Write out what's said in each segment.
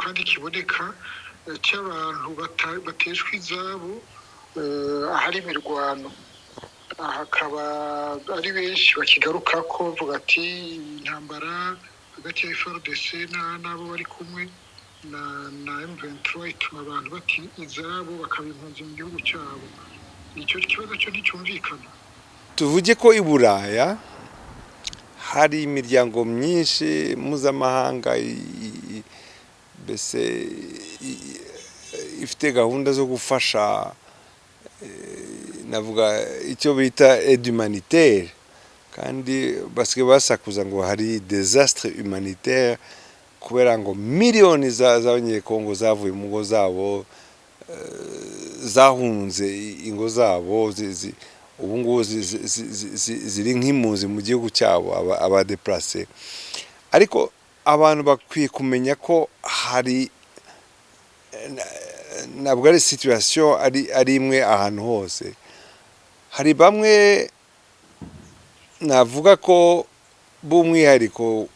Kandi kiboneka cy'abantu bateshwa izabo ahari imirwano, hakaba ari benshi bakigaruka ko bavuga ati intambara hagati ya FARDC n'abo bari kumwe na M23 ituma abantu bata izabo, bakaba impunzi mu gihugu cyabo. Icyo kibazo cyo nticyumvikana. Tuvuge ko i Buraya hari imiryango myinshi mpuzamahanga mbese ifite gahunda zo gufasha, navuga icyo bita aide humanitaire, kandi basigaye basakuza ngo hari désastre humanitaire kubera ngo miliyoni z'Abanyekongo zavuye mu ngo zabo, zahunze ingo zabo, ubu ngubu ziri nk'impunzi mu gihugu cyabo, aba déplacés. Ariko abantu bakwiye kumenya ko hari, ntabwo ari situation ari imwe ahantu hose. Hari bamwe navuga ko b'umwihariko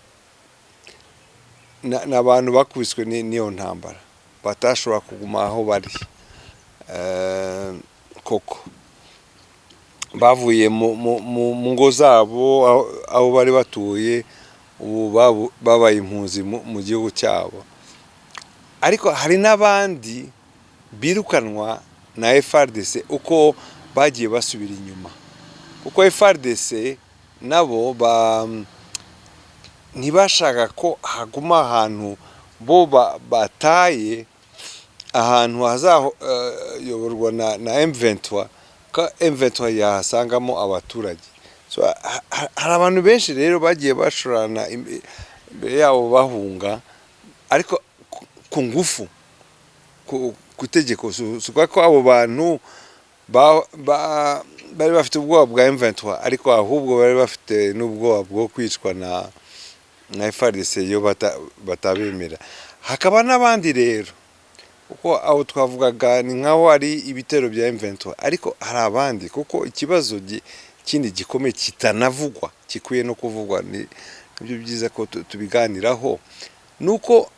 ni abantu bakubiswe n'iyo ntambara, batashobora kuguma aho bari koko bavuye mu ngo zabo aho bari batuye, ubu babaye impunzi mu gihugu cyabo. Ariko hari n'abandi birukanwa na FARDC uko bagiye basubira inyuma, kuko FARDC nabo ntibashaka ko haguma ahantu bo bataye, ahantu hazayoborwa na M23, ko M23 yahasangamo abaturage. So, hari abantu benshi rero bagiye bashorana imbere yabo bahunga, ariko ku ngufu, ku itegeko. Si ukuvuga ko abo bantu bari bafite ubwoba bwa M23, ariko ahubwo bari bafite n'ubwoba bwo kwicwa na FARDC iyo batabemera. Hakaba n'abandi rero, kuko aho twavugaga ni nkaho ari ibitero bya M23, ariko hari abandi, kuko ikibazo kindi gikomeye kitanavugwa gikwiye no kuvugwa, ni nibyo byiza ko tubiganiraho, nuko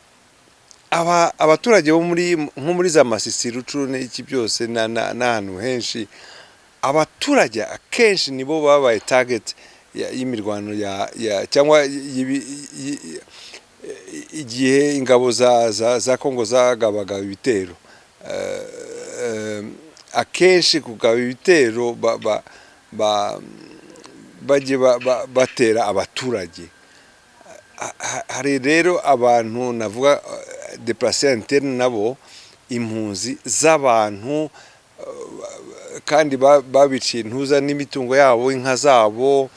abaturage bo muri nko muri za Masisi, Rutshuru n'iki byose n'ahantu henshi, abaturage akenshi nibo babaye target y'imirwano ya cyangwa igihe ingabo za Kongo zagabaga ibitero. Akenshi kugaba ibitero bagiye batera abaturage. Hari rero abantu navuga déplacés internes, nabo impunzi z'abantu, kandi babiciye intuza n'imitungo yabo, inka zabo.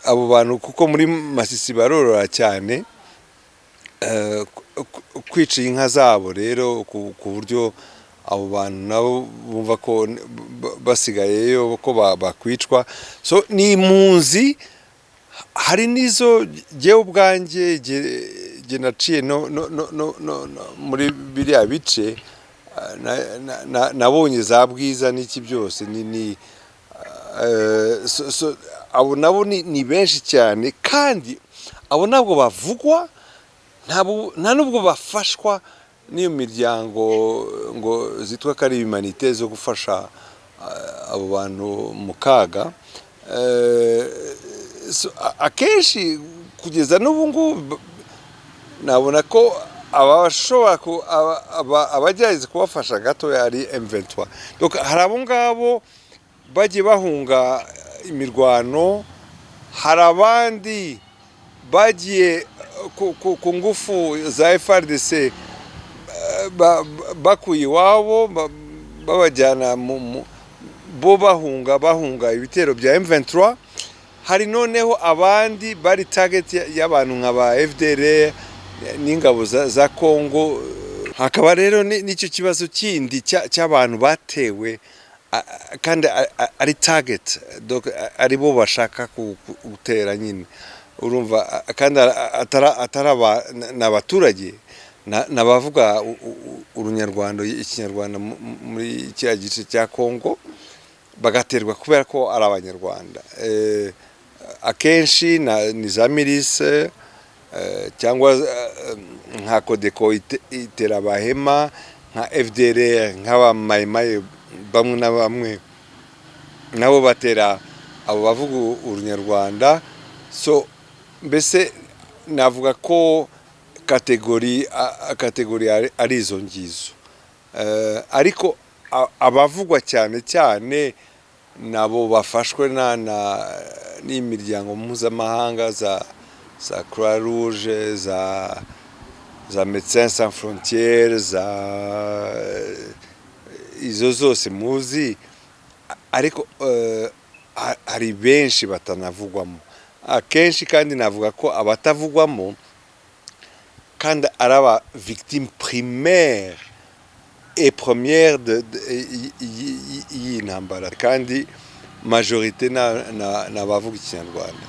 Abo bantu, kuko muri Masisi barorora cyane, kwica inka zabo rero ku buryo abo bantu nabo bumva ko basigayeyo ko bakwicwa. So ni impunzi, hari n'izo jyewe ubwanjye jye naciye no muri biriya bice, nabonye za Bwiza n'iki byose ni so, abo nabo ni benshi cyane, kandi abo ntabwo bavugwa, nta nubwo bafashwa n'iyo miryango ngo zitwa ko ari humanité zo gufasha abo bantu mu kaga. So, akenshi kugeza n'ubu ngubu nabona ko abashobora abagerageza kubafasha gatoya ari M23. Donc hari abo ngabo bagiye bahunga imirwano, hari abandi bagiye ku ngufu za FARDC, bakuye iwabo, babajyana bo bahunga ibitero bya M23. Hari noneho abandi bari target y'abantu nka ba FDLR n'ingabo za Congo. Hakaba rero n'icyo kibazo kindi cy'abantu batewe kandi ari target, donc ari bo bashaka gutera nyine, urumva, kandi atari ni abaturage n'abavuga urunyarwanda, Ikinyarwanda, muri kiriya gice cya Congo, bagaterwa kubera ko ari Abanyarwanda. Akenshi ni za milices cyangwa Nka CODECO itera abahema, nka FDLR, nk'abamayimayi bamwe na bamwe nabo batera abo bavuga urunyarwanda. So mbese navuga ko catégorie ari izo ngizo. Ariko abavugwa cyane cyane nabo bafashwe n'imiryango mpuzamahanga, za Croix Rouge, za Médecins Sans Frontières, za izo zose muzi. Ariko hari benshi batanavugwamo akenshi, kandi navuga ko abatavugwamo kandi ari aba victime primaire et première y'iyi ntambara, kandi majorité ni abavuga ikinyarwanda.